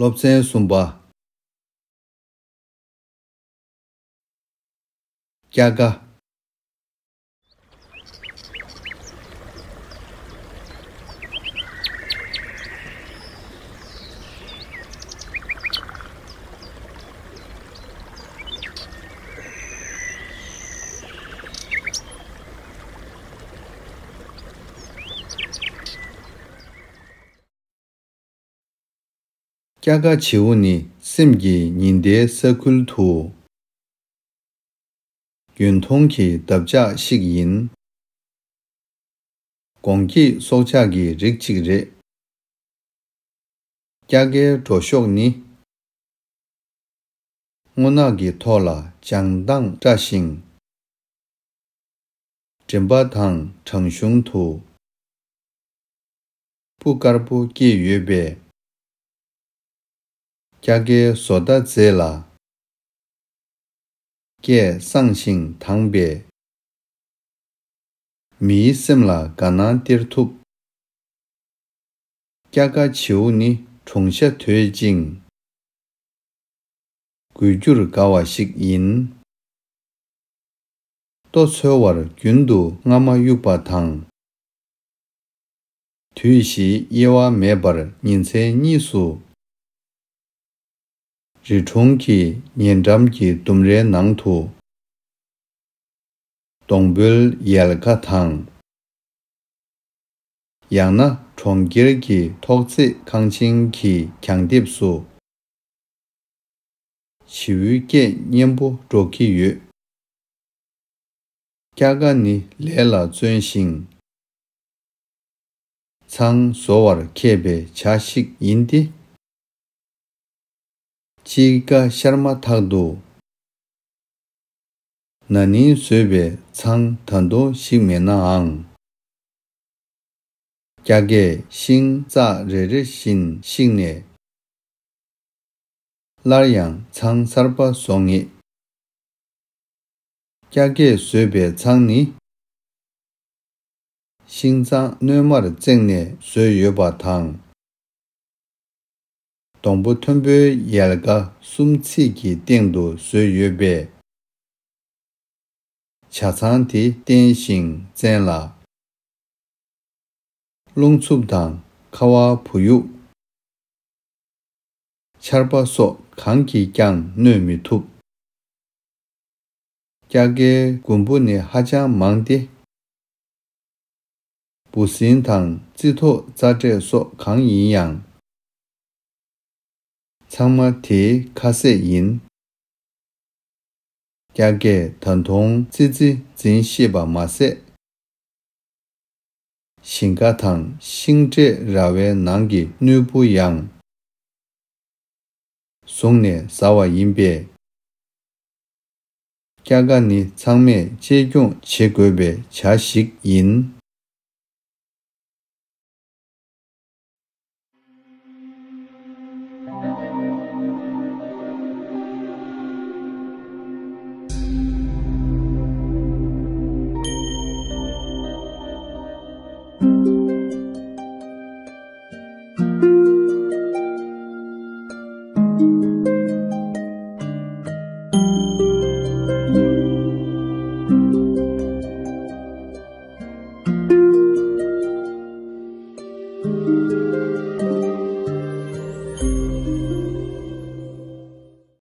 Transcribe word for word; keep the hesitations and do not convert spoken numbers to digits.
སློབ་ཚན་གསུམ་པ། སྐྱ་ཀ། སྐྱ་ཀ་བྱིའུ་ནི་སེམས་ཀྱི་ཉི་ཟླའི་ས་ཁུལ་དུ་རྒྱུན་མཐོང་གི་འདབ་ཆགས་ཤིག་ཡིན། སྒོང་སྐྱེས་སྲོག་ཆགས་ཀྱི་རིགས་གཅིག་རེད། སྐྱ་ཀའི་འགྲོ་ཕྱོགས་ནི། རྔུལ་ནག་གི་ཐོག་ལ་བྱང་ཐང་བཀྲ་ཞིང་། མགྲིན་པ་དང་བྲང་གཞུང་དུ་སྤུ་དཀར་པོ་སྐྱེས་ཡོད་པས། སྐྱ་ཀའི་བཟོ་ལྟ་མཛེས་ལ། སྐད་གསང་ཞིང་དྭངས་པས། མིའི་སེམས་ལ་དགའ་སྣང་སྟེར་ཐུབ། སྐྱ་ཀ་བྱིའུ་ནི་གྲུང་ཤ་དོད་ཅིང་། འགུལ་སྐྱོད་དགའ་བ་ཞིག་ཡིན། ལྟོ་འཚོལ་བར་རྒྱུན་དུ་རྔ་མ་གཡུག་པ་དང་། དུས་བཞིའི་དབྱེ་བ་མེད་པར་ཉིན་མཚན་གཉིས་སུ། རི་གྲོང་གི་ཉེ་འགྲམ་གྱི་ལྡུམ་རའི་ནང་དུ། སྡོང་པོའི་ཡལ་ག་དང་། ཡང་ན་གྲོང་ཁྱེར་གྱི་ཐོག་བརྩེགས་ཁང་ཆེན་གྱི་གྱང་ལྡེབས་སུ། བྱིའུའི་སྐད་སྙན་པོ་སྒྲོག་གི་ཡོད། སྐྱ་ཀ་ནི་ལས་ལ་བརྩོན་ཞིང་། ཚང་བཟོ་བར་མཁས་པའི་བྱ་ཞིག་ཡིན་ཏེ། དཔྱིད་ཀ་ཤར་མ་ཐག་ཏུ། ན་ནིང་བཟོས་པའི་ཚང་ད་དུང་ཞིག་མེད་ནའང་། སྐྱ་ཀས་ཤིང་ཙག་རེ་རེ་བཞིན་བཤིག་ནས། སླར་ཡང་ཚང་གསར་པ་བཟོ་ངེས། སྐྱ་ཀས་བཟོས་པའི་ཚང་ནི། ཤིང་ཚང་བསྣོལ་མར་བརྩེགས་ནས་བཟོས་ཡོད་པ་དང་། སྡོང་པོ་མཐོན་པོའི་ཡལ་ག་གསུམ་ཚིགས་ཀྱི་སྟེང་དུ་བཟོས་ཡོད་པས། བྱ་ཚང་དེ་བརྟན་ཞིང་བཙན་ལ། རླུང་འཚུབ་དང་ཁ་བ་བུ་ཡུག། ཆར་པ་སོགས་གང་གིས་ཀྱང་གནོད་མི་ཐུབ། སྐྱ་ཀའི་རྒུན་འབུ་ནི་ཧ་ཅང་མང་སྟེ། འབུ་སྲིན་དང་རྩི་ཐོག་རྩ་འབྲས་སོགས་གང་ཡིན་ཡང་། ཚང་མ་དེའི་ཁ་ཟས་ཡིན། སྐྱ་ཀས་ད་དུང་ཙི་ཙི་འཛིན་ཤེས་པ་མ་ཟད། ཞིང་ཁ་དང་ཤིང་འབྲས་ར་བའི་ནང་གི་གནོད་འབུ་ཡང་བཟུང་ནས་ཟ་བ་ཡིན་པས། སྐྱ་ཀ་ནི་ཚང་མས་གཅེས་སྐྱོང་བྱེད་དགོས་པའི་བྱ་ཞིག་ཡིན།